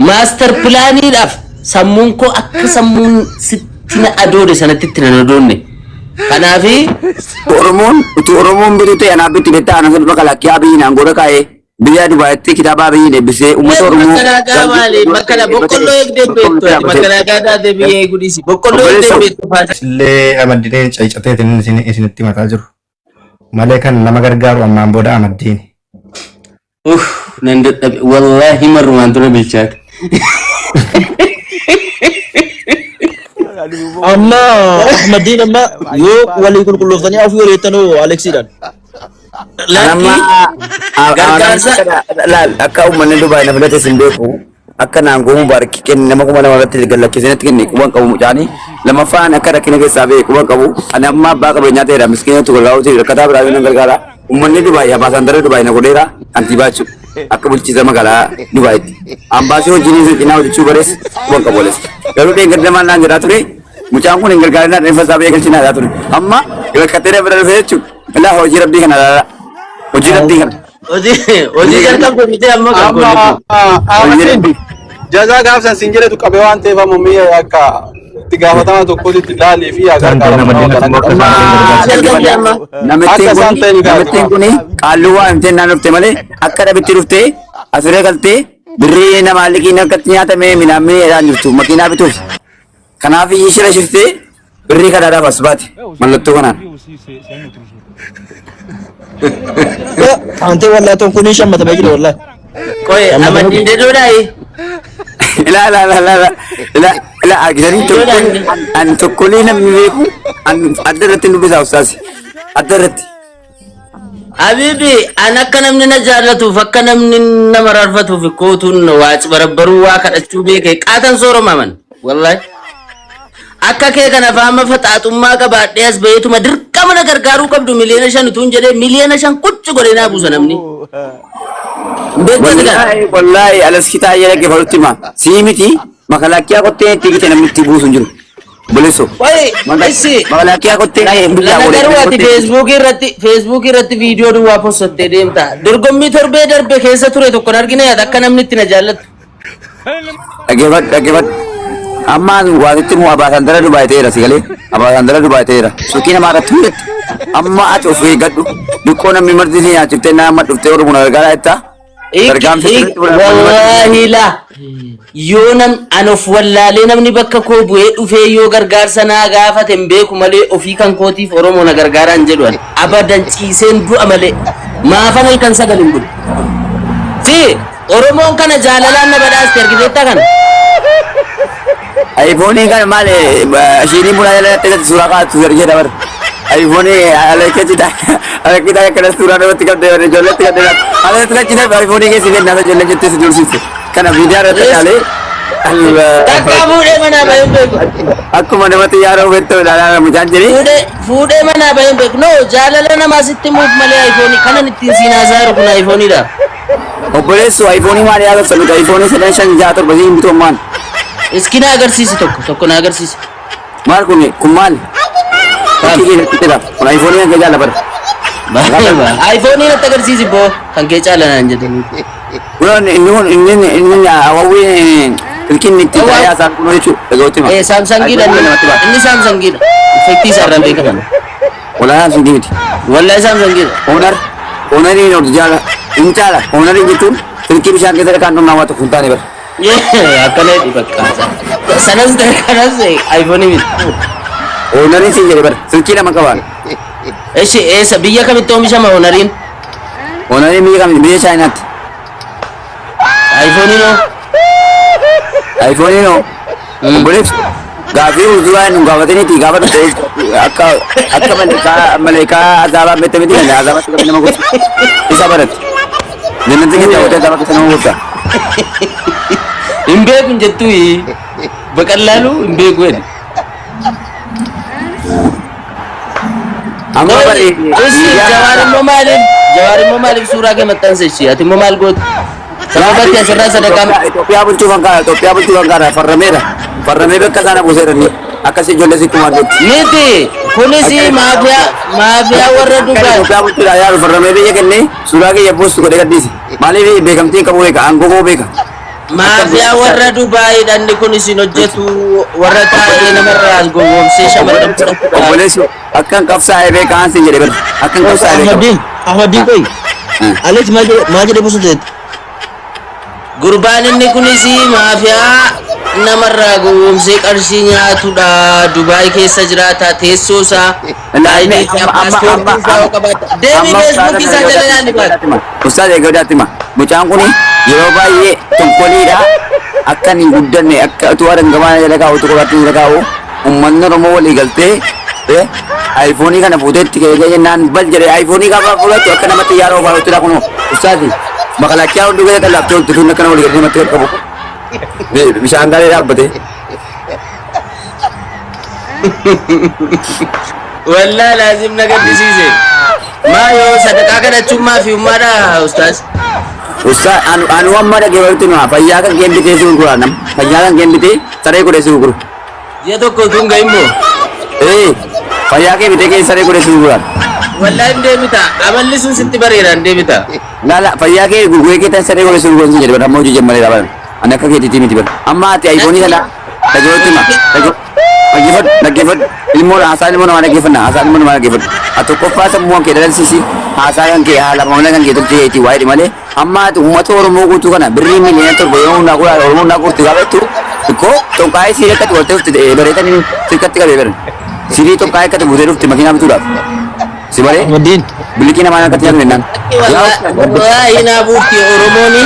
Master pilaaniidhaaf sammuun koo akka sammuun sitti na adoode sanatti itti nan adoonne. Kanaafi Oromoon utuu Oromoon bitu ta'e anaaf bitti beektaa ana salpha kalakkii Abiyyiin aangoo kaa'ee biyya Dubaayitti kitaaba Abiyyiin eebbisee uummata Oromoo Makalaakaa maali? Makala boqqolloo eegdee beektu ati makalaakaa taatee biyya eeguu dhiisi. Boqqolloo eegdee beektu faata. Illee amaddiin caycateetiin isin isinitti mataa jiru. Malee kan nama gargaaru ammaan booda amaddiini. Uff nan dadhabe wallaahi marrumaan tura bilchaate. Amma Ahmadiin amma yoo walii qulqullooftanii afuu wareettanoo Aleksiidhaan. Anamma Lakki gargaarsa laal akka uummanni Dubaay na filates hin beeku. Akka naangoo mubaarakii kenne nama 2000 irratti gallakkisee natti kenne quban qabu mucaani. Lammaffaan akka rakkina keessaa ba'e quban qabu. Ani amma abbaa qabeenyaa ta'eera miskiina tokko gargaaruuti rakkataa biraa yoo nan gargaara. Uummanni Dubaay ambaasaandara Dubaay na godheera kantiibaa jechuudha. Akka bulchiinsa magaalaa Dubaayitti. Ambaasii hojiin isa cinaa hojjechuu barees quban qabu ales. Garuu dheengadda maal naan jedhaa ture mucaan kun hin gargaarinaa dhuunfa isaa ba'ee galchinaa jedhaa ture. Amma rakkatee na bira dhufe jechuudha. Ilaa hojii rabbii kana ilaalaa. Hojii rabbii kana. Hojii hojii jalqabde miti amma kan Amma kun. Hojii Ahmadiin rabbii. jazaa gaafsan sin jedhetu qabe waan ta'eef amma mi'a akka itti gaafatama tokkotti ilaalii fi yaa Isaan ta'e gargaaramu nama namaddiin kana akkuma akka godhan. isaan ta'e Amma Jalqabde dhaggeeffadhaa. amma. Namittiin Akka kun isaan ta'e ni namittiin gaafatu. kun qaalluu waa himtee naan dhufte malee akka dhabitti dhuftee asirra galtee birrii namaa liqiin harkatti nyaatamee minaamee jedhaan jirtu makiinaa bituuf. Kanaaf iyyuu shira shiftee birrii kadaadhaaf as baate mallattoo kanaan. Aantee wallaahi tokko kun shammatamee jira wallaahi. Qoy Shammatamee amaddiin dedoodhaayi. Ilaa ilaa ilaa ilaa ilaa ilaa argitanii Dedoodhaan. tokkoon an tokkolee namni beeku an adda irratti hin dubbisaa ustaas adda irratti. Habibi an akka namni na jaallatuuf akka namni na mararfatuuf kootuun waa barabbaruu waa kadhachuu beeke qaatan sooromaman wallahi. Akka kee kana faama faxaaxummaa qabaadhee as baheetuma dirqama na gargaaruu qabdu 5 miliyoona utuun jedhee 5 miliyoona qucci godhee naa buusa namni. Hin beektu ati kana. Wallaahi wallaahi alaskitaa ayyala gefarutti hima sii miti makalaakiyaa qottee itti gite namni itti buusu hin jiru. Bulesso. Qoy issi Makalaakiyaa qottee biyyaa lana godhe garuu ati qottee. Feesbuukii irratti viidiyoo duwwaa postattee deemta. Dorgommii torbee darbe keessa ture tokko hin argine ati akka namni itti na jaallattu. Dhaggeeffadhu dhaggeeffadhu. Amma waasitti immoo abaasandara Dubaay ta'eera si galee abaasandara Dubaay ta'eera. Suuqii namaa irratti hojjette. Amma ati of eeggadhu. Diqqoo namni marti si nyaachiftee nama dhuftee Oromoo na gargaaraa jettaa. Gargaarsa sirriitti godhan Wallaahi laa yoo nam an of wallaalee namni bakka koo bu'ee dhufee yoo gargaarsa naa gaafate hin beeku malee ofii kan kootiif Oromoo na gargaaraa hin jedhu ani. Abadan ciiseen du'a malee maafan halkan sagal hin bulu. Si Oromoon kana jaalalaan na badhaaste argiteetta kana. Ayfoonii kan maal ishiinii bunaa jala irratti suuraa kaa'attu jedha bara. Ayfoonii alakkitaa akkana suuraa namatti qabdee bara ijoolleetti qabdee alatti lachina ayfoonii keessa kennaa ijoollee jettee si dursiifte. Kana viidiyoo irratti ilaalee Takkaa fuudhee manaa bahee hin beeku. akkuma namatti yaada hubattoo ilaalaa mucaan jedhee. Fuudhee fuudhee manaa bahee hin beeku. No jaalala namaa sitti muuf malee ayfoonii kanan ittiin siin haasaa jiru kun ayfooniidha. Obboleessu ayfoonii maal yaada sanuta ayfoonii 3 5 6 7 siin bituu ammaan. Iski na agarsiisi tokko tokko na agarsiisi. Maal kun kun maal? Fakkii keessatti jira. Kun ayfoonii kan kee jaala bara. Ayfoonii natti agarsiisi boo kan kee caala naan jedhe. Kun inni kun inni inni hawwii ilkiin itti taa'ee isaan kun jechuudha. Dhaga'utti hima. Eh Saamsangiidha inni inni Saamsangiidha. Effektii isaa irraan beekaman. Walaa Saamsangii miti. Wallahi Saamsangiidha. Oonar oonariin ol jaala hin caala oonariin jechuun silkii bishaan keessa kan dhumnaa waa tokko hin taane bara. Akkana jedhi bakka. Sanas ta'e kanas ayfoonii miti. Oonariin siin jedhe bara silkii lama qabaan. Eshi eessa biyya kamitti oomishama oonariin? Oonariin biyya kamitti biyya Chaayinaatti. Ayfooniin hoo? Ayfooniin hoo? Obboleessu gaafii ulduraa nu gaafataniiti gaafa dhufte akka akka maleekaa maleekaa azaabaa beekte miti kan azaabatti qabee nama gorsu isa baratti. Jannatti keessa hojii azaabaa keessa nama gorsa. Hin beeku hin jettuu baqallaalu hin beeku jedhi. Amma bari Ishi Jawaar immoo maaliif Jawaar immoo maaliif suuraa kee maxxanse ishii ati immoo maal goote? Sababa ati asirraa sadaqaa Itoophiyaa bulchuu kan kaara Itoophiyaa bulchuu kan kaara farrameera farramee bakka sana buuseera inni akkasii ijoollee si kumaan jetti. miti kunis maafiyaa maafiyaa warra Dubaay. Itoophiyaa bulchuudhaa yaalu farramee biyya kennee suuraa kiyya buustu godhee gadhiise. Maaliif beekamtiin qabu beeka aangoo koo beeka. Maafiyaa warra Dubaayii dhanni kun isin hojjetu warra taa'ee namarraa gowwoomsee shamarran fudhatudha. Obboleessu akkan qabsaa'ee beekaan sin jedhe bar akkan qabsaa'ee beekaa. Ahmadiin Ahmadiin qoy. Alex maal jedhe buusu teet? Gurbaan inni kunis maafiyaa namarraa gowwoomsee qarshii nyaatudha. Dubaay keessa jiraata. Teessoo isaa, ID isaa, paaspoortii isaa yoo qabaata. Deemi Feesbuukii isaa jala ilaali baata. Ustaaz eegadaatti hima. Mucaan kun yeroo baay'ee tonkoliidha. Akka hin guddanne akka utuu adangamaa jala kaa'u utuu qoraattii jala kaa'u uummanni Oromoo walii galtee aayifoonii kana fuutee itti ka'ee jennaan bal jedhee aayifoonii gaafa fudhatu akka namatti xiyyaara oofaa jirtudha kunoo. Ustaazi makalaakiyaa hunduu keessa laaftee oltu tun akkana walii galtee namatti qabu. Bishaan gaarii dhaabbatee. Wallaa laazim na gaddisiise. Maa yoo sadaqaa kadhachuun maafiyummaadha ustaaz. Ustaaz anu amma dhaggeeffatu hima fayyaa kan kee bitee si gurgura nam fayyaa kan kee bitee saree godhee si gurguru. Ji'a tokko utuu hin gahin moo? Ee fayyaa kee bitee kee saree godhee si gurgura. Wallaa hin deemita. Amalli sun sitti bareera hin deemita. Laala fayyaa kee gurguree kee tan saree godhee si gurguru sin jedhe bara amma hojii jammaree dhaban. Ani akka keetiitii miti bara. Amma ati aayifoonii kana dhaggeeffatu hima. Dhaggeeffadhu dhaggeeffadhu ilmoo haasaa ilmoo namaa dhaggeeffanna haasaa ilmoo namaa dhaggeeffadhu. Ati tokkoffaa sammuu kee dalalsiisi haasaa kan kee haala mamla kan kee tolchee keetii waa'ee malee amma ati uummata Oromoo guutuu kana birrii 7 miliyoona yoo hundaa gurraa Oromoo hundaa gurti gaafa jettu ikkoo xonqaa'ee sirii akkatti waltee dhufte bareetanii sirkatti qabee baran. Sirii xonqaa'ee akkatti buutee dhufte makiinaa bituudhaaf. Si baree Ahmadiin. bilikii namaa akkatti nyaatu jennaan. Wallaahi naa buufti Oromooni.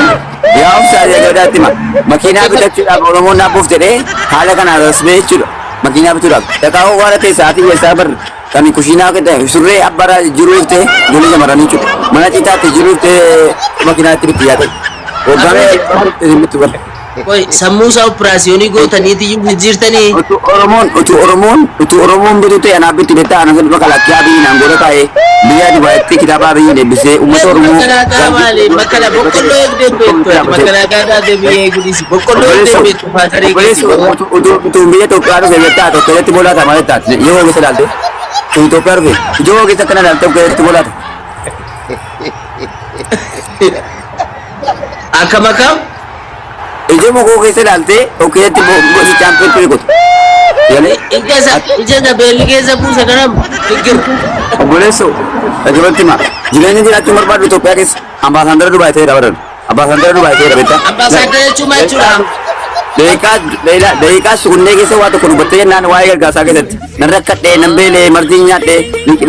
Yaa obsaa jedhee hima. Makiinaa bitachuudhaaf Oromoon naa buuf jedhee haala kanaan rasmee jechuudha. Makiinaa bituudhaaf. Dhaqaa waan ta'e sa'aatii keessaa bar kan kushiinaa ta'e surree abbaraa jiruuf ta'e ijoollee shamarranii jechuudha. Mana citaatti jiruuf ta'e makiinaa itti bitti yaate. Waggaa meeqa bitti bar. Qoy sammuu isaa operaasiyoonii gootaniiti jijjiirtanii. Utuu Oromoon utuu Oromoon utuu Oromoon bitu ta'e anaaf bitti beektaa ana sirba kalakkiyaa biyyi naan goota taa'ee biyya Dubaayitti kitaaba biyyi deebisee uummata Oromoo. Makalaakaa maali? Makala boqqolloo eegdee beektu. Makalaakaa taatee biyya eegdisi. Boqqolloo eegdee beektu faataree Obboleessi keessa. utuu biyya Itoophiyaa dhufe beektaa tokko irratti boolaata maal taate yoo keessa ilaalte utuu Itoophiyaa dhufe ijoo keessa akkana ilaalte tokko irratti boolaata. Akkam akkam? Ijoo mokoo keessa ilaalte tokko irratti booli chaampiyoon qotu. Ija isa ija isa beelli keessa buuse kana giggir. Obboleesso dhaggeeffatti hima jireenya jiraachuu barbaadu Itoophiyaa keessa ambaasaandara Dubaay ta'eera baran ambaasaandara Dubaay ta'eera beektaa. Ambaasaadara jechuun maal jechuudha? Daqiiqaa daqiiqaa sukundee keessa waa tokko dubbattee jennaan waa'ee gargaarsaa keessatti nan rakkadhee nan beelee martiin nyaadhee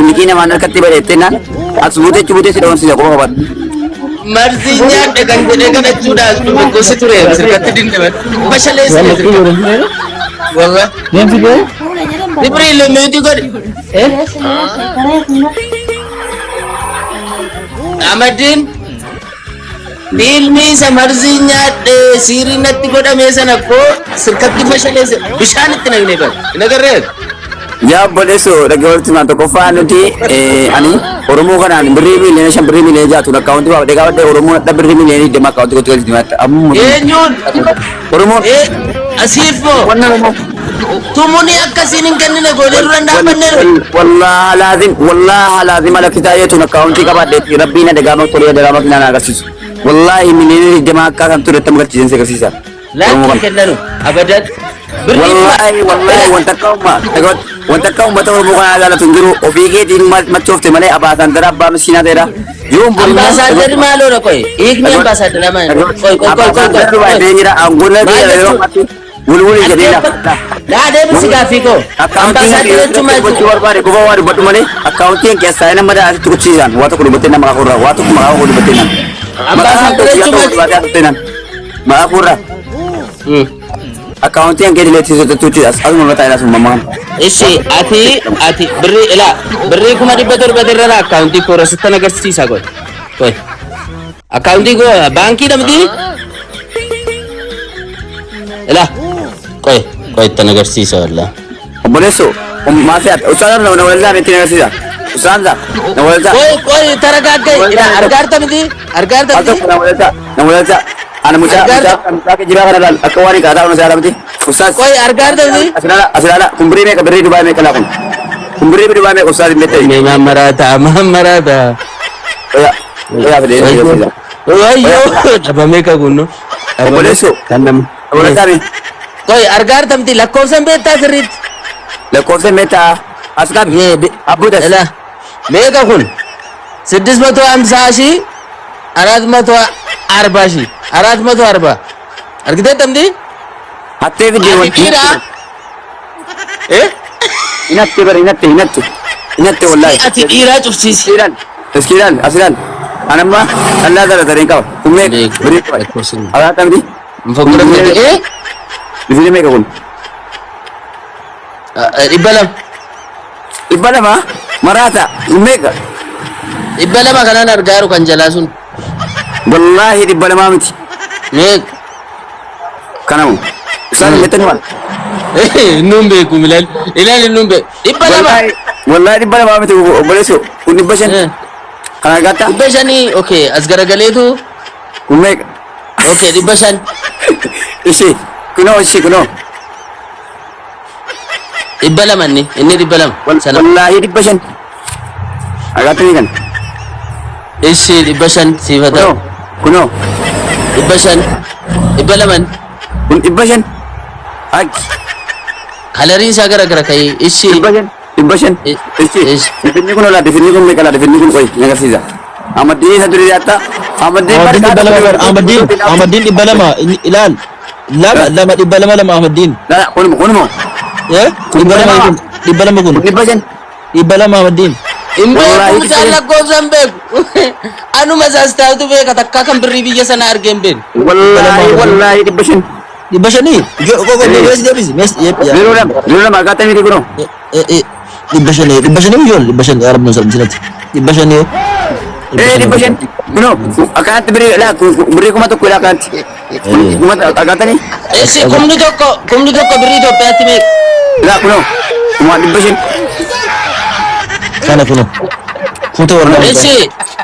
liqii namaan harkatti bareettee naan as buutee achi buutee si dhoomsisa qofa qabaadhu. Marzii nyaadhe kan jedhee kadhachuudhaaf dhufe gosi ture sirkatti dindaban. Bashaleessine sirkatti. Wallah. Jibriil miyuutii godhi. Ahmadiin fiilmii isa marzii nyaadhe siirii natti godhamee sana koo sirkatti fashaleesse bishaan itti naqnee bara. Hin agarree? Yaa obboleesso dhaggeeffatti hima tokkoffaa nuti ani Oromoo kanaan birrii 5 miliyoona birrii 6 miliyoona akkaawuntii baafadhee gaafadhee Oromoon hadha birrii 20 miliyoona akkaawuntii gochuu galchiti matta. Ammuma Eenyuun? Oromoon Asiif moo? wanna Oromoo. Tumuni akkasiin hin kennine goonee dura hin dhaabbanne. Wallahi laazim wallahi laazim ala kitaayeetuun akkaawuntii qabaadheetti rabbiin adagaama tolee adagaama kinaan agarsiisu. Wallahi 20 miliyoona akka kan ture itti agarsiisan si agarsiisa. Laakki kennanu abadan. Wallahi wallahi wanta akka umma wanta akka uummata Oromoo kanaa jaalatu hin jiru ofii keetiin machoofte malee abaasandara abbaa miskiinaa ta'edha. Yoo Ambaasaaddarri maaloodha qoy? Hiikni ambaasaaddaraa maali? Qoy qoy qoy qoy Ambaasaaddarri qoy. baay'ee jira aangoon Maal yeroo jechuun? ammaatti wulwulii jedhee lafa. Laa deebisi gaaffii koo. Akkaawuntiin Ambaasaaddarri jechuun maal gochuu jechuudha? barbaade qofa waa dubbadhu malee akkaawuntiin keessaa nama daasitti kuchisiisan waa tokko dubbattee nama maqaa koorraa waa tokko maqaa koo dubbattee nama. Ambaasaaddarri jechuun maal jechuudha? Maqaa koorraa akkaawuntiin kee dileetti tuchiidha asuma mataa ilaa sun mammaa. Ishi ati ati birrii ilaa birrii 700,000 irra akkaawuntii koo rasittan agarsiisa qoy. Qoy. Akkaawuntii koo baankii dha miti? Ilaa qoy qoy ittan agarsiisa wallaa. Obboleesso maafi ati usaan na waldaa miti agarsiisa. Usaan na waldaa. Qoy qoy taragaagga ilaa argaarta miti? Argaarta Al miti? tokko na waldaa na waldaa. Ana mucaa mucaa mucaa kijibaa kana laal akka waan hiikaa ta'u na miti. Ustaas. Qoy argaarta miti? Asilaala asilaala kun birrii meeqa birrii Dubaay meeqa laa kun. Kun birrii Dubaay meeqa ustaas hin beektai. Mee mammaraata mammaraata. Oya oya fidee agarsiisa. Wayyoo dhabamee kakunno. Obboleessoo. Kan nama. Obboleessaa mi? Qoy argaa artamti lakkoofsan beektaa sirriitti. Lakkoofsa meetaa as qabi. Abbuutas. Ela meeqa kun? 650 ሺህ 440 ሺህ 440 argitee tamti? Hattee fidee Ati wanti. dhiiraa? Eh? Hinatte bara hinatte hinatte. Hinatte wallaahi. Ati dhiiraa cufsiisi. Iski ilaal. Iski ilaal as ilaal. Anamma dhallaa dara dareen qaba. Kun meeqa? Birii qaba. Alaata miti? Mfokkora fedhe. Eh? Birii meeqa kun? 200. 200 maraata. Kun meeqa? 200 kanaan argaaru kan jalaa sun. Wallaahi 200 miti. Meeqa? Kanamu. Isaan meettani maal? Nuun beeku ilaali. Ilaali nuun beeku. 200. Wallaahi 200 miti obboleessoo. Kun 500. Kan argatta? 500 okay as garagaleetu. Kun meeqa? Okay 500. Ishee kunoo ishee kunoo. 200 inni 200. Sana. Wallaahi 500. Argattanii kan? Ishee 500 siifata. Kunoo kunoo. 500. 200. Kun 500. Akki. Kalariin isaa gara gara ka'ee ishee. 500. 500. Ishee. Difinni kun olaa difinni kun meeqa laa difinni kun qoyi ni agarsiisa. Ahmaddiin isa durii dhiyaatta. Ahmaddiin Ahmaddiin 200 bar Ahmaddiin Ahmaddiin 200 inni ilaal lama lama 200 lama Ahmaddiin. La kunuma kunuma. Eh 200 kun 200 kun Kun 500. 200 Ahmaddiin. Hin beeku Wallaahi mucaan lakkoofsa hin beeku. Anuma isaas taatu beeka takkaa kan birrii biyya sanaa argee hin beekne. Wallaahi wallaahi 500. 500 qoqo mees deebisi mees 02 02 argattanii miti kunoo. 500 500 ijoollee 500 yaa rabbi nu salphisinati 500. Eh 500 kunoo akkanatti birrii laa birrii 1000 ilaa akkanatti. Kuma argattanii? Eessi 10,000 birrii Itoophiyaatti meeqa? Laa kunoo 5,500. Kana kuno kuta warra. Eessi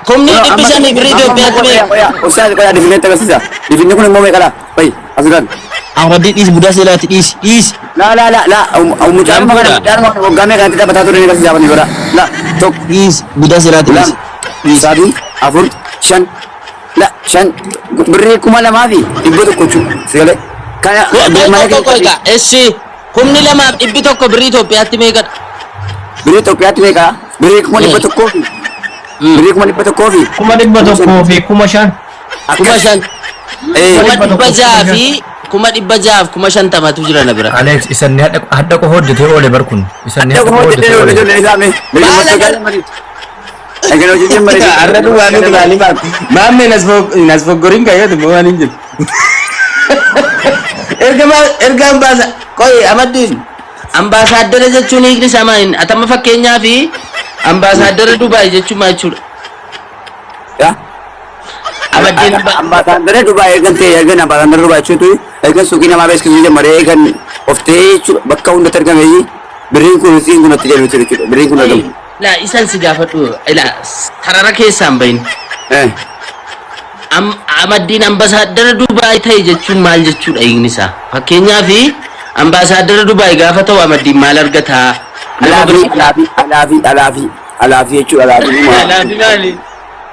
500,000 birrii Itoophiyaatti meeqa? Ustaaz qoyaa difinneetti agarsiisa. Difinni kun immoo meeqa laa? Fayi as ilaali. Ahmaddiin dhiisi budaa seelaati dhiisi dhiisi. Laa laa laa laa mucaan kana mucaan kana waggaa meeqa kanatti taphataa ture ni agarsiisa bani godha. La tokko Dhiisi budaa seelaati dhiisi. lama sadii afur shan la shan birrii 2,100 jechuudha. Sigalee kana mana Tokko keessa qoqa eessi 2,100 birrii Itoophiyaatti meeqadha? Birrii Itoophiyaatti meeqa? Birrii 100,000 fi birrii 100,000 fi 105,000. 5,000. Eh 600,000 fi 650,000tu jira na bira. Alex isanni hadha qofa hojjetee oole bar kun. Isanni Hadda hadha qofa qofa hojjetee hojjetee oole oole. ijoollee isaa mee. Egaa hojii marii. Arra duwwaa nuti ilaalii baatu. Maammee nas foggoriin kayyatu moo waan hin jiru. Erga ambaasa qoyi Amaddiin ambaasaaddara jechuun hiikni isaa maali? Atama fakkeenyaa fi ambaasaaddara Dubaay jechuun maal jechuudha? Yaa. Amaddiin Ambaasaadara Dubaay ergan ta'e ergan ambaasaadara Dubaay jechuutu ergan suuqii namaa beeksisuu jalqabee ergan of ta'ee jechuudha bakka hundatti argame birriin kun isiin kun itti jedhu jechuudha birriin kun argamu. Laa isan si gaafadhu ilaa tarara keessaan bahin. Eh. Amaddiin ambaasaadara Dubaay ta'e jechuun maal jechuudha hiikni isaa? Fakkeenyaa fi ambaasaadara Dubaay gaafa ta'u Amaddiin maal argataa? Nama Alaafii alaafii alaafii alaafii alaafii jechuudha alaafii dhuma. Alaafii maali?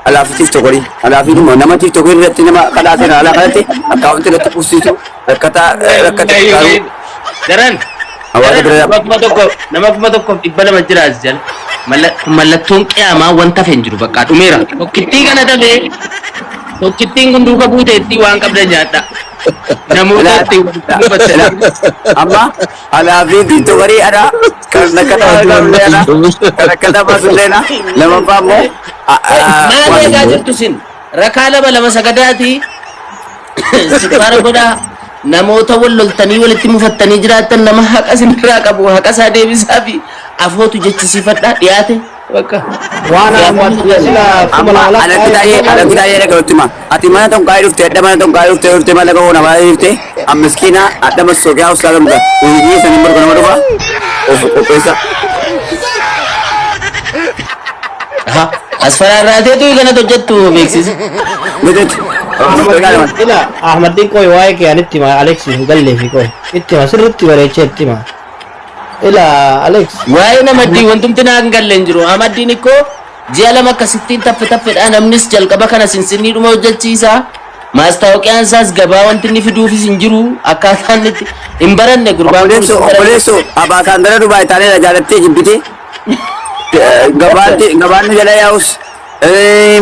Alaafii tiktookorii alaafii dhuma nama tiktookorii irratti nama kadhaa seenaa alaa kanatti akkaawuntii irratti qubsiisu rakkataa rakkate garuu Daran. Hawaasa bira Nama 1,200 jira as jala. Kun mallattoon qiyaamaa wanta hafe hin jiru bakka dhumeera. Tokkittii kana dafee tokkittiin kun duuka buuteetti waan qabdan nyaadha. Namoota itti walitti Amma alaafii tiktookorii ana kan rakkataa qableena kan rakkataa baasulleena lammaffaa immoo Maal eegaa jirtu sin? Rakaa lama lama sagadaati. Sikkaara godhaa. Namoota wal loltanii walitti mufattanii jiraattan nama haqa isinirraa qabu haqa isaa deebisaa fi afootu jechisiifadhaa dhiyaate bakka. Waan sila kuma Amma lama alatti taa'ee alatti taa'ee dhagahutti ma ati mana tonkaa'ee dhufte adda mana tonkaa'ee dhufte dhufte mallaqa hoo namaa dhufte ammiskiina adda masooqiyaa uslaa gamta hojii sanii marga nama dhufa of qopheessa. As faraarraateetu kanatu hojjettu beeksisa. Miteetti. Ila Ahmaddiin qoy waa'ee kee anitti hima Alex hin galleefi qoy itti hima sirriitti bareechee itti hima. Ila Alex. Waa'ee namaddii wantumti naa hin galle hin jiru. Amaddiin ikkoo ji'a 2 akkasittiin taffe taffedha. Namnis jalqaba kana sinsinniidhuma hojjechiisa. Maastaawoqiyaan isaas gabaa wanti inni fiduufis hin jiru akkaataa inni itti hin baranne gurbaan kun. Obboleessoo obboleessoo abaakaandara Dubaay taaneera jaalattee jibbitee gabaatti gabaan nu jala yaa'us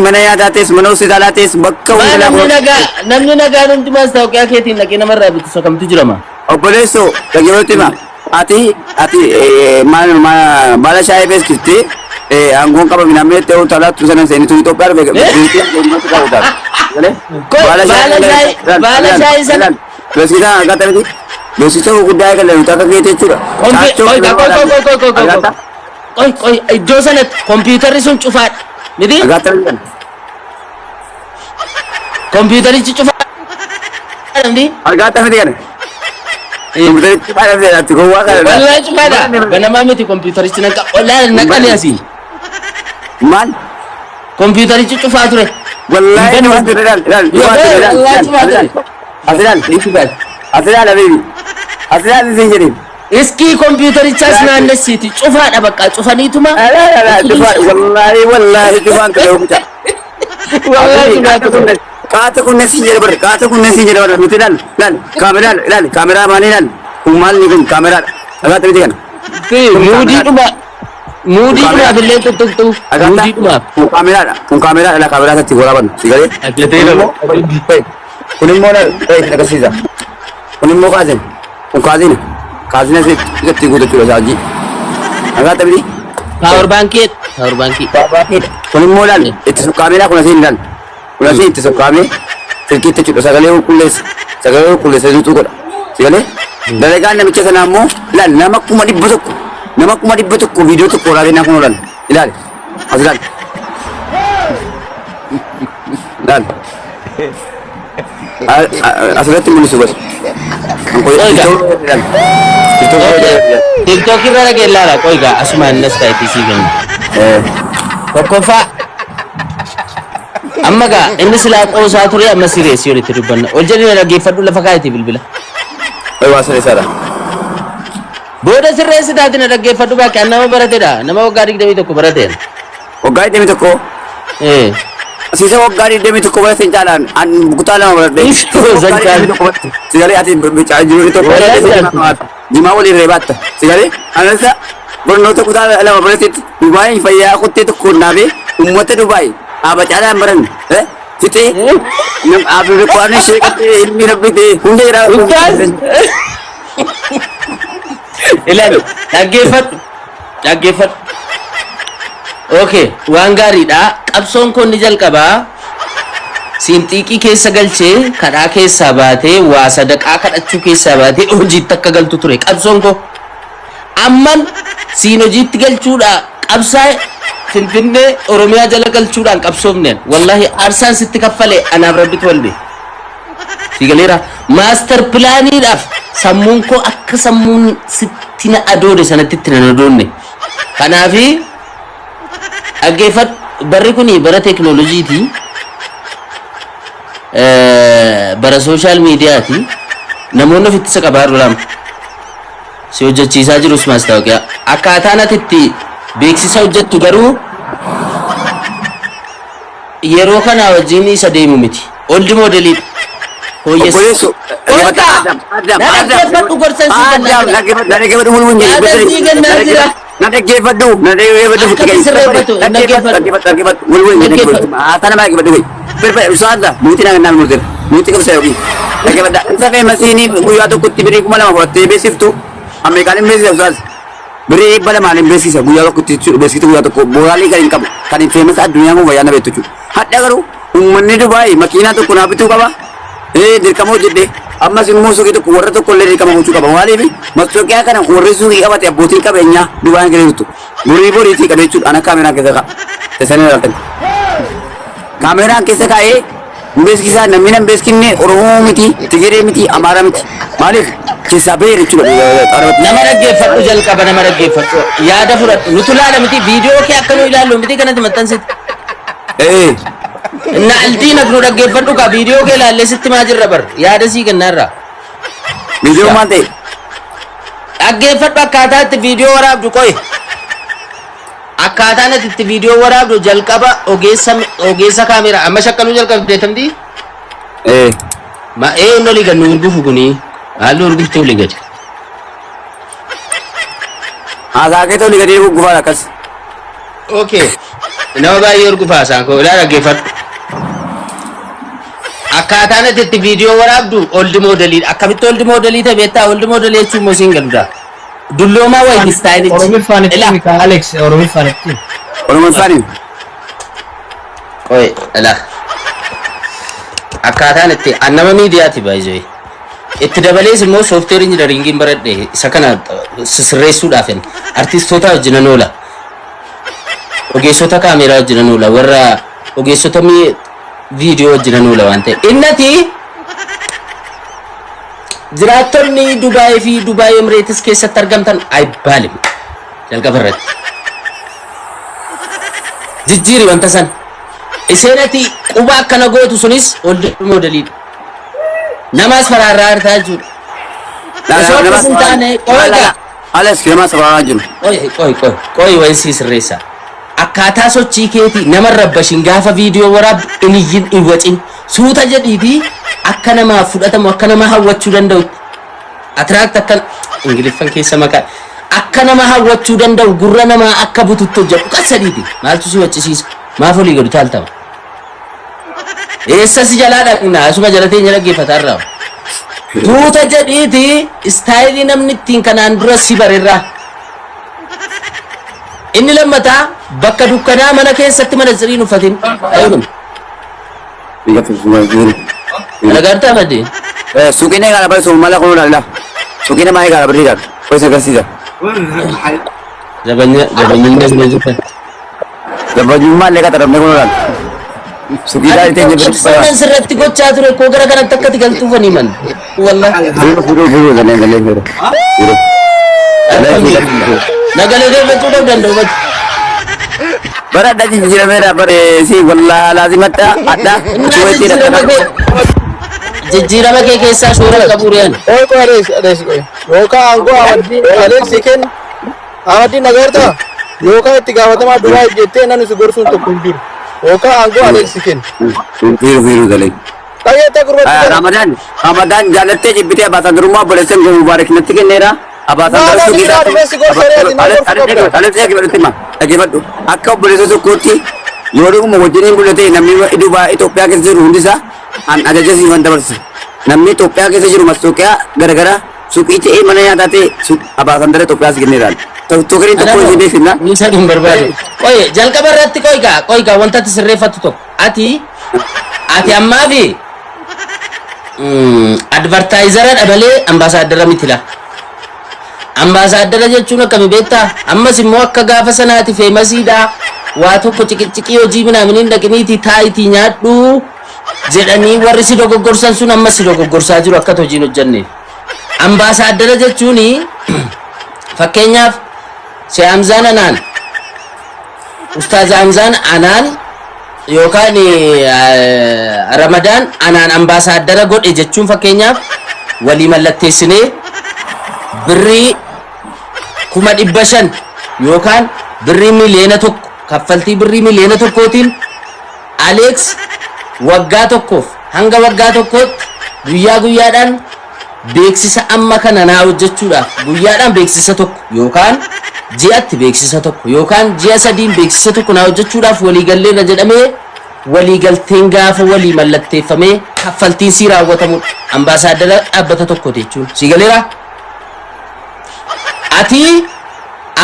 mana nyaataa ta'es mana hospitaalaa ta'es bakka Maa hundaa namni nagaa namni nagaa namti maastaawoqiyaa keetiin dhaqee namarraa bitu isa kamtu jirama. Obboleessoo dhaggeeffatu hima. Ati ati maal maal baala shaayii beeskiftee aangoon qaba minamee ta'uu talaattu sana seenitu Itoophiyaa dhufe beektii uummata qabu ta'a. Qoy baala shaayii sana Beeksisa argata miti. Beeksisa gurguddaa eegalee nuti akka keetii jechuudha. Qoy qoy qoy qoy qoy qoy qoy qoy qoy iddoo sanatti kompiitarri sun cufaadha miti Argata miti. Kompiitarichi cufaadha miti. Argata miti kana. Kompiitarichi cufaadha miti ati gowwaa kana. Wallahi cufaadha banamaa miti kompiitarichi naqa wallahi naqale asii. Maal? Kompiitarichi cufaa ture. Wallahi Hin cufaa ture ilaal ilaal cufaa ture ilaal Wallahi cufaa ture. As ilaal as ilaal habiibi as ilaal isin jedhin. Iskii kompiitarichaas naannessiiti cufaadha bakka cufaniituma. Wallahi wallahi cufaan ture kuta. Wallahi cufaa ture. Qaata kunneen siin jedhe bara qaata kunneen siin jedhe bara nuti ilaal ilaal kaameraa ilaal kaameraa maanii ilaal kun maal ni kun kaameraadha. Agaata miti kana. Muudii dhuma muudii dhumaaf illee tuttuqxu muudii dhumaaf. Kun kaameraadha kun kaameraadha ilaal kaameraa isatti waraaban si galee. Kun immoo ilaal isin agarsiisa. Kun immoo kaazin kun kaazina kaazina isatti guutachuudha saajii. Agaata miti. Power baankii power baankii. Kun immoo ilaal itti sukkaamee kun asiin ilaal. Kun asiin itti sukkaamee silkiitti jechuudha sagalee qulqulleessa sagalee qulqulleessa zuuxuu godha. Sagalee dalagaan namicha sanaa immoo ilaal nama 100,000 nama 100,000 viidiyoo tokko waraabee naa kun ilaal ilaal as ilaal. Ilaal. Asirratti mul'isu bas. TikTok irra dhagee ilaala qoy gaa asumaan innas taayitii sii kenna. Tokkoffaa amma gaa inni silaa qoosaa ture amma sireessi walitti dubbanna. Ol jedhee dhaggeeffadhu lafa kaayiti bilbila. Waa sirreessaadha. Booda sirreessi taati na dhaggeeffadhu baaqee an nama baratedha. Nama waggaa 21 barateen. Waggaa 21. Siisa waggaa 21 barate caalaan an kutaa lama baradhe. San caalaan. Sigalee ati bicaa jiru tokko jimaa waliin reebaatta. Sigalee anasa barnoota kutaa lama baratetti Dubaay fayyaa kuttee tokko naafee uummata Dubaay dhaaba caalaan baranne. Fixee nam quraanii sheeqattee ilmi rabbi ta'e hunda jedhaa. Ustaaz. Ilaali dhaggeeffadhu dhaggeeffadhu. Okay waan gaariidha qabsoon kun ni jalqabaa. Siinxiiqii keessa galchee kadhaa keessaa baatee waa sadaqaa kadhachuu keessaa baatee hojiitti akka galtu ture qabsoon koo. Amman siin hojiitti galchuudha qabsaa Finfinnee Oromiyaa jala galchuudhaan qabsoofneen wallahi aarsaan sitti kaffale anaaf rabbitu wal beeka. Si galeera master pilaaniidhaaf sammuun koo akka sammuun sitti na adoode sanatti itti na adoonne. Kanaafi dhaggeeffadhu barri kuni bara teekinooloojiiti. Bara sooshaal miidiyaati. Namoonni ofitti isa qabaa jiru lama. Si hojjechiisaa jirus maastaawoqiyaa. Akkaataan ati itti beeksisa hojjettu garuu yeroo kanaa wajjin isa deemu miti. Old moodeliidha. Obboleesso. Olkaa! Na dhaggeeffadhu gorsan sii kennaa jira. Na dhaggeeffadhu mul'uun jedhe. Yaada sii kennaa jira. Na dhaggeeffadhu. Na dhaggeeffadhu. Akkatti sirreeffatu, hin dhaggeeffadhu. Dhaggeeffadhu. Mul'uun jedhe dhaggeeffadhu. Haasaa nama dhaggeeffadhu. Firfir usaadha. Muutii na naan murteera. Muutii qabsa yookiin. Dhaggeeffadha. Isa feemasiinii guyyaa tokkotti birii 2000 fudhattee beeksiftu. Ameerikaan hin beeksisa usaas. Birii 200 hin beeksisa guyyaa tokkotti jechuudha. Beeksiftu guyyaa tokko booraalii kan hin qabu. Kan hin feemasa addunyaan kun fayyaa na beektu jechuudha. Hadha garuu uummanni Dubaay makiinaa tokko naa bituu qaba. Dirqama hojjedhe. Ammas immoo suuqii tokko warra tokko illee dirqama gochuu qaba. Maaliif mastooqiyaa kana warri suuqii qabate abbootiin qabeenyaa Dubaay keessa jirtu. Borii boriitii qabe jechuudha. Ana kaameraan keessa ka'a. Teessanii ilaaltan. Kaameraan keessa kaa'ee beeksisaa namni nan beeksifne Oromoo miti, Tigiree miti, Amaaraa miti. Maaliif keessaa baheera jechuudha. Nama dhaggeeffadhu jalqaba nama dhaggeeffadhu yaada fudhadhu nutu laala miti viidiyoo kee akka nu ilaallu miti kanatti maxxansite. Na aldiin nu dhaggeeffadhu kaa viidiyoo kee ilaallee sitti maa jirra bar yaada sii kennaarraa. Viidiyoo maal ta'e? Dhaggeeffadhu akkaataa itti viidiyoo waraabdu qoy. Akkaataan ati itti viidiyoo waraabdu jalqaba ogeessa ogeessa kaameraa amma shakkaluu jalqabdee tamdii. Eh. Ma ee olii gad nu urgufu kuni haalli urgufti olii gadi. Haasaa keetti olii gadi guggufaadha akkas. Okay. Nama baay'ee urgufa haasaan koo ilaa dhaggeeffadhu. Akkaataan ati itti viidiyoo waraabdu old modeliidha. Akkamitti old modelii ta'e beektaa? Old modelii jechuun immoo siin galuudha. Dulloomaa wayiiti styleichi. Oromiffaan itti Ilaa. himi ka Alex, Oromiffaan itti himi. Oromoffaan. Qoy ilaa. Akkaataan itti an nama miidiyaati baay'ee. Itti dabalees immoo software engineeringiin baradhe isa kana sirreessuudhaaf artistoota wajjinan oola. Ogeessota kaameeraa wajjinan oola, warra ogeessota viidiyoo wajjinan oola waan ta'e. Innati jiraattonni Dubaayii fi Dubaay Emireetis keessatti argamtan ayibbaalim jalqaba irratti. Jijjiiri wanta san. Isheen ati quba akkana gootu sunis old modeliidha. Namaas faraarraa artaa jechuudha. Osoo akkas hin taane qoy. Alex, nama safaraa jiru. Qoy, qoy, qoy, qoy, wayin sii sirreessa. Akkaataa sochii keetii nama rabbashin. Gaafa viidiyoo waraabdu hin iyyin, hin wacin, suuta jedhiitii akka namaaf fudhatamu, akka nama hawwachuu danda'utti, attract, akka ingiliffan keessa maqaa, akka nama hawwachuu danda'u, gurra namaa akka bututti hojjedhu. Qasadiiti maaltu si waccisiisa? Maaf olii gadu taaltama? Eessa si jalaa dhaqna? Asuma jala teenya dhaggeeffataa irraa. Tuuta jedhiiti styleii namni ittiin kanaan dura si barirraa. Inni lammataa, bakka dukkanaa mana keessatti mana siriin uffatin. Ayuun. Nagaartaa maddi. Suuqiin eegaala bari sun mala kun laala. Suuqiin nama eegaala birrii gaala. Qoisa agarsiisa. Zabanya zabanyummaa ni jirta. Zabanyummaa illee qaxaramne kun laala. Suuqii gaarii ta'e birrii. Ibsaan sirratti gochaa ture koo gara kanatti akkati galtuufanii man. Wallahi. Fiiruu, fiiruu, fiiruu, galee, galee, fiiruu. Fiiruu. Galee, fiiruu. Nagalee deeffachuu dhabuu danda'u bati. Bara adda jijjiirameera bare si wallaa laazimadha adda. Jijjiirama kee keessaa shoora qabu riyaan. Qoy, qoy, Alex, Alex, qoy. Yookaan aangoo Ahmad Alex kenna. Ahmadiin nagartaa? Yookaan itti gaafatamaa duraa jettee namni si gorsuun tokko hin jiru. Yookaan aangoo Alex kenna. Fiiruu, fiiruu, galee. Dhageettaa gurbatti. Ramadaan, Ramadaan, jaalattee jibbitee abbaasandarummaa obboleessan koo Mubaarak natti kenneera. Dhaggeeffadhu, akka obboleessa tokkootti yoo dhuguma wajjiniin mul'ate, namni Duubaa Itoophiyaa keessa jiru hundisaa an ajaja siifan dabarsa. Namni Itoophiyaa keessa jiru mastooqiyaa garagaraa suuqii ta'ee, mana nyaataa ta'e, abaasandara Itoophiyaa si kenneera. Tookeniin tokko isin beeksifna. Ni isa hin barbaadu. Qoy, jalqaba irratti qoy gaa, qoy gaa, wanta ati sirreeffattu tokko. Ati ammaa fi advertisera dhabalee ambaasaadara miti laa. Ambaasaadara jechuun akkami beektaa? Ammas immoo akka gaafa sanaati famousiidha. Waa tokko ciqiciqii hojii minaaminiin dhaqiniitii taayitii nyaadhu jedhanii warri si dogoggorsan sun ammas si dogoggorsaa jiru akka hojiin hojjanneef. Ambaasaadara jechuun fakkeenyaaf Sheekh Hamzaan anaan, Ustaaz Hamzaan anaan yookaan Ramadaan anaan ambaasaadara godhe jechuun, fakkeenyaaf walii mallatteessinee birrii 500,000 yookaan birrii 1,000,000, kaffaltii birrii 1,100,000tiin Alex waggaa tokkoof, hanga waggaa tokkootti guyyaa guyyaadhaan beeksisa amma kana naa hojjechuudhaaf, guyyaadhaan beeksisa tokko yookaan ji'atti beeksisa tokko yookaan ji'a sadiin beeksisa tokko naa hojjechuudhaaf waliigalleerra jedhamee, waliigalteen gaafa walii mallatteeffamee kaffaltiin sii raawwatamudha. Ambaasaadara dhaabbata tokkooti jechuun. Sii galeera? Ati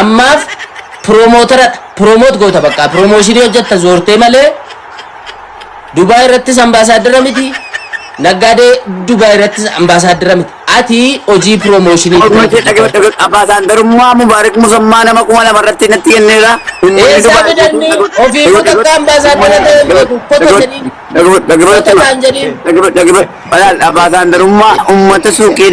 ammaaf promoteradha. Promote goota bakka promotionii hojjetta zoortee malee Dubaay irrattis ambaasaadara miti. Naggaadee Dubaay irrattis ambaasaadara miti. Ati hojii promotionii. Abbaasaandarummaa Mubaarak Musammaa nama 2000 irratti natti kenneera. Eessaa fidanni? Ofiifuu takka ambaasaadara ta'e beeku. Kota jedhiin. Kota ta'an jedhiin. Abbaasaandarummaa uummata suuqii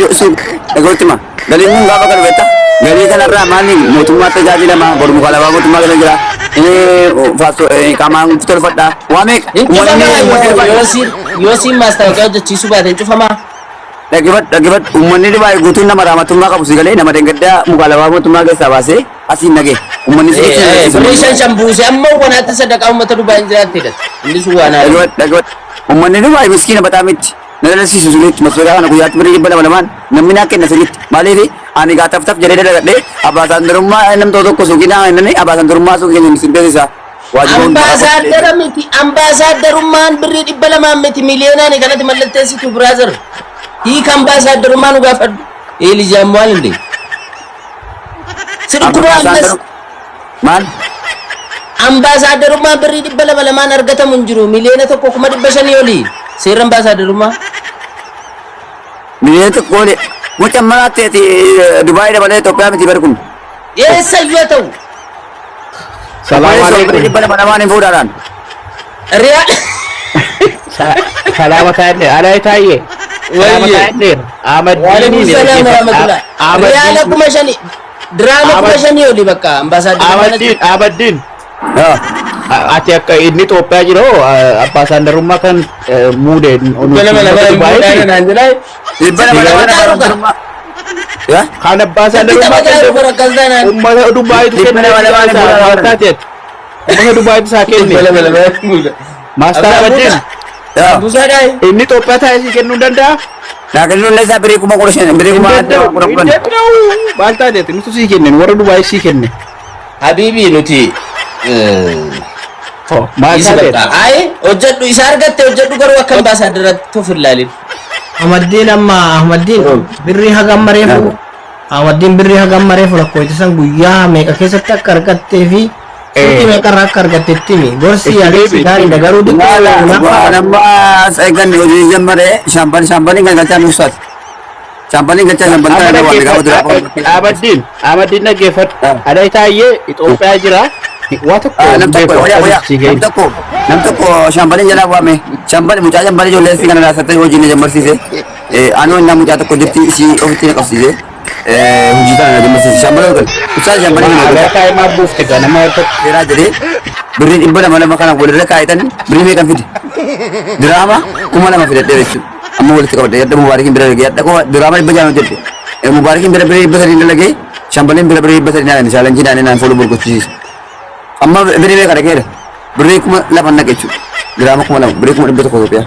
dhagootti galiin kun gaafa galu beektaa? Galii kanarraa maali mootummaa tajaajilama boru muka lafaa mootummaa keessa jira. Qaamaan tolfadha. Waa meeqa? Hin cufamaa yoo siin maastaawoqiyaa hojjechiisuu baate hin cufamaa. Dhaggeeffadhu, dhaggeeffadhu, uummanni Dubaay guutuun nama rahmatummaa qabu si galee, nama dengaddaa muka lafaa mootummaa keessaa baasee asiin nagee uummanni si Birrii shan shan buuse amma wanaatti sadaqaa uummata Dubaay hin jiraatte hidhate. Inni sun waan haala. Dhaggeeffadhu, dhaggeeffadhu. Uummanni Dubaay miskiina bataamitti na dalasiisu sirriitti masoodaa kana guyyaatti birrii 200 200n namni naa kenna sirriitti. Maaliif ani gaa taf taf jedhee dalagadhee abbaasaandarummaa namtoo tokko suuqii naa kennanii abbaasaandarummaa suuqii keenya sin beeksisa. Waajiba hundaa Ambaasaadara miti, ambaasaaddarummaan birrii 200n miti, miliyoonaan kanatti mallatteessitu, brother. Hiika ambaasaaddarummaa nu gaafadhu. Eelijaan maal hin si dhukkuba ammas. Maal? Ambaasaaddarummaan birrii 200 2n argatamu hin jiru. 1,500,000 olii seerri ambaasaaddarummaa. 1 million oli. Mucaan maraatti ati Dubaay dabalee Itoophiyaa miti bari kun. Eessayyuu haa ta'u. Salaam Birrii alaikum. 200 2n hin fuudhaadhaan. Riyaal. Salaama taa'ee alaa taa'ee. Salaama Wayye. taa'ee. Waalaikum salaam warahmatullah. Riyaala 5,000, diraama 5,000 oli bakka ambaasaaddarummaa. Ahmaddiin Ahmaddiin. Ati akka inni Itoophiyaa jiru abbaasaandarummaa kan muude 200 2n fuudhaa naan jedhaa. 200 2n abbaasaandarummaa. Kan abbaasaandarummaa kenne uummata Dubaayitu Dhibba kenne lama lamaan hin fuudhaa. maal taateet uummata Dubaayitu isaa Dhibba kenne. lama lamaan fuudha. Master Ahmaddiin Buusaadhaa. inni Itoophiyaa taa'ee sii kennuu hin danda'a? Naa kennuun isaa birrii 15,000, birrii Hin kuma danda'u. kudha Hin kudhan. danda'u. Maal taateet nutu sii kenne, warra Dubaayii sii kenne. Habiibi, nuti Maal isa taateet? bakka ayi hojjedhu, isa argatte hojjedhu, garuu akka ambaasaaddaratti of hin ilaalin. Ahmaddiin, amma Ahmaddiin birrii hagam mareefu, Ahmaddiin birrii hagam mareefu lakkoofsisan guyyaa meeqa keessatti akka argattee fi suuqii meeqarraa akka argatte itti himi. Gorsi Itti Aleksi deebi. gaariidha, garuu Maala xiqqoo waan amma as eegganne hojii jammare shaampanii kan galchaa nuusaati. Shaampanii galchaa shaampanii Amma kana waan gaafa duraa dhaggeeffadhu Ahmaddiin, Ahmaddiin dhaggeeffadhu. Alaa taa'ee Itoophiyaa jira. Waa tokko Nam hin tokko beeku oya oya akkasitti nam ga'e. tokko nam tokko shaampanii jalaa waame, shaampanii mucaa shaampanii ijoollee fi kana laasatti hojii na jammarsiise. Anoo innaa mucaa tokko jirti, isii ofitti na qabsiise, hojii kana na jammarsiise. Shaampanii gal ibsaa shaampanii kana Alaa galchaa. taa'ee maal buufte gaa nama tokko. Seeraa jedhee birrii 200 2 kana walirra kaayetan birrii meeqan fide? Diraama 2,000 fidadhee jechuudha. Amma walitti qabadhe yadda Mubaarakiin bira dalagee yadda koo diraama 600 hojjedhe. Mubaarakiin bira birrii 300 dalagee, shambaleen bira birrii 300 naan challenge naan naan fuula burguchisiisa. Amma birrii meeqa dhaqeera? Birrii 2,000 naqe jechuudha. Diraama 2,000, birrii 100,000 Itoophiyaa.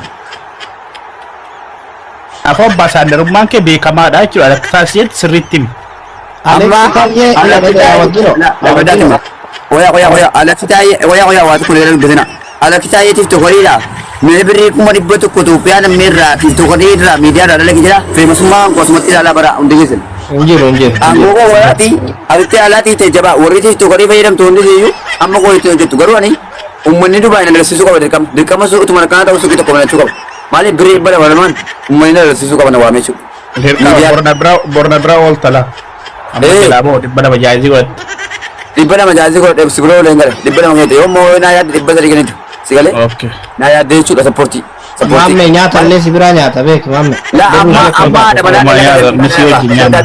Afoo abbaasaandarummaan kee beekamaadha jechuudha. Akka taasisetti sirriitti himi. Amma Aleksi taa'ee. Oya oya oya, alatti taa'ee, oya oya, waa tokko illee dubbatina. Alatti taa'ee tiktokariidha. Mee birrii 100,000 Itoophiyaa namni irraa tiktokarii irraa miidiyaa irraa dalage jira. Famousummaa akkasumatti ilaalaa bara hundi keessan. Hin jiru, hin jiru. Aangoo koo waraati asitti alaatii ta'e jabaa warri tiktokarii fayyadamtu hundi iyyuu amma koo itti hojjettu, garuu ani uummanni Dubaay na dalagsiisuu qaba dirqama. Dirqama utuma akkana ta'u suuqii tokko banachuu qaba. Maaliif birrii 200 2n uummanni na dalagsiisuu qaba na waamee jechuudha. Dirqama Miidiyaa. borna bira borna bira ooltala. Amma jalaa moo 200 jaayizii godhatte. 200 jaayizii godhadhe, si bira oolee hin gale 200 keete yoo immoo naa yaadde 300 kennitu si galee naa yaadde jechuudha sappoortii. Sappoortii. Maamme, nyaata illee si biraa nyaata beeki maamme. La amma amma haadha manaa Misi wajjin nyaanna.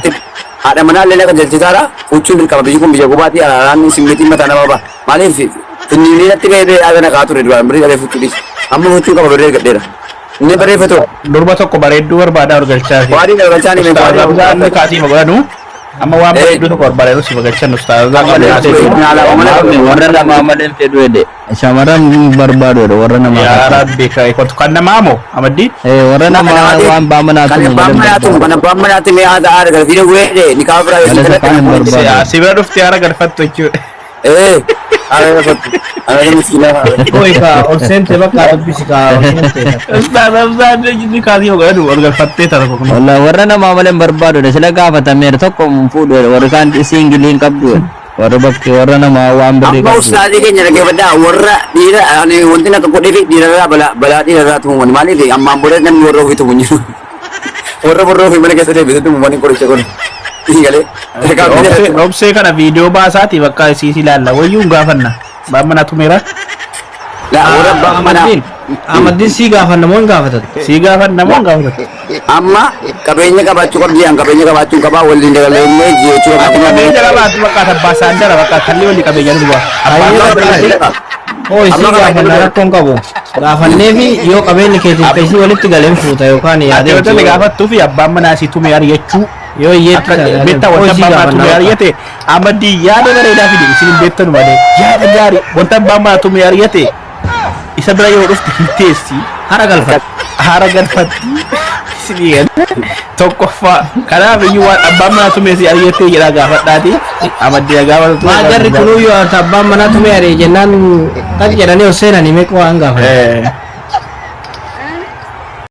Haadha manaa illee kan jalchisaadha. Fuuchuun dirqama, biyyi kun biyya gubaatii araaraan simmitiin mataa nama ba'a. Maaliif finniinii natti ba'ee ba'ee haadha naqaa ture duraan birrii dhabee fuuchuu dhiise. Amma fuuchuun qaba, birrii argadheera. Inni barreeffatu. Durba tokko bareedduu barbaada argachaa fi. Waadii argachaa ni Ustaaz Hamzaan ni kaasii godhanu. Amma waan bareedduu tokko barbaadanu si bagalchan Ustaaz Hamzaan. Warra namaa malee fedhu jedhe. Shamarran barbaadu jedhe, warra namaa. Yaa Rabbi kan namaa moo Amaddiin? Warra namaa waan baamanaa Kan tumu abbaan malee manaa tumu, kan abbaan manaa tume haadha haadha galfiine gu'ee ni kaaba biraa Malee yoo afaan hin barbaadu. Si bira dhuftee haara galfattu jechuudha. Eh, haadha galfattu. Haadha miskiinaa. Oi ka ol seente bakka dubbisi ka ol seente. Ustaaz Hamzaan ni kaasii godhanu ol galfattee tana kun. Wallah warra namaa malee hin barbaadu jedhe. Sila gaafatameera, tokko hin fuudhu jedhe. Warri kaan single hin qabdu jedhe. Warra bakkee warra namaa waan birrii Amma qabdu. ustaazii keenya dhaggeeffadhaa, warra dhiira ani wanti akka godhee fi dhiirarraa balaa balaa dhiirarraa tumuman. Maaliif ammaan booda namni warra ofii tumu hin jiru. Warra warra ofii mana keessa deebisee tumumanii qoricha godhu. Galee. Obsee kana viidiyoo baasaati bakka isiis ilaalla wayyuu hin gaafanna. Baan mana tumeera. Warra abbaan manaa. Ahmaddiin sii gaafanna moo hin gaafatan? Sii gaafanna moo hin gaafatan? Amma qabeenya qabaachuu qabdi, an qabeenya qabaachuu qabaa, waliin dabalannee jechuu Ati qabna. qabeenya qabaatu bakka abbaa saandara bakka kalli walii qabeenya duwwaa. Hoo isii Amma gaafanna, rakkoon qabu. Gaafannee fi yoo qabeenyi keetiif ka isii walitti galeen fuuta yookaan Ati yaadee yoo ta'e gaafattuu fi abbaan manaa isii tumee ari'achuu. Yoo hiyyeetti Beektaa wanta abbaan manaa tumee ari'ate Amadii yaada bareedaa fide, isin hin beektanu malee yaada gaarii wanta abbaan manaa tumee ari'ate. Isa bira yoo dhufte hin teessi. Hara galfatti. Haara galfatti. Isinii galee tokkoffaa kanaaf iyyuu waan abbaan manaa tumee si argattee jedhaa gaafadhaati. Amaddi gaafatu. Maa jarri kunuyyuu abbaan manaa tumee ari'e jennaan tak jedhanii ol seenanii meeqa waan gaafatan.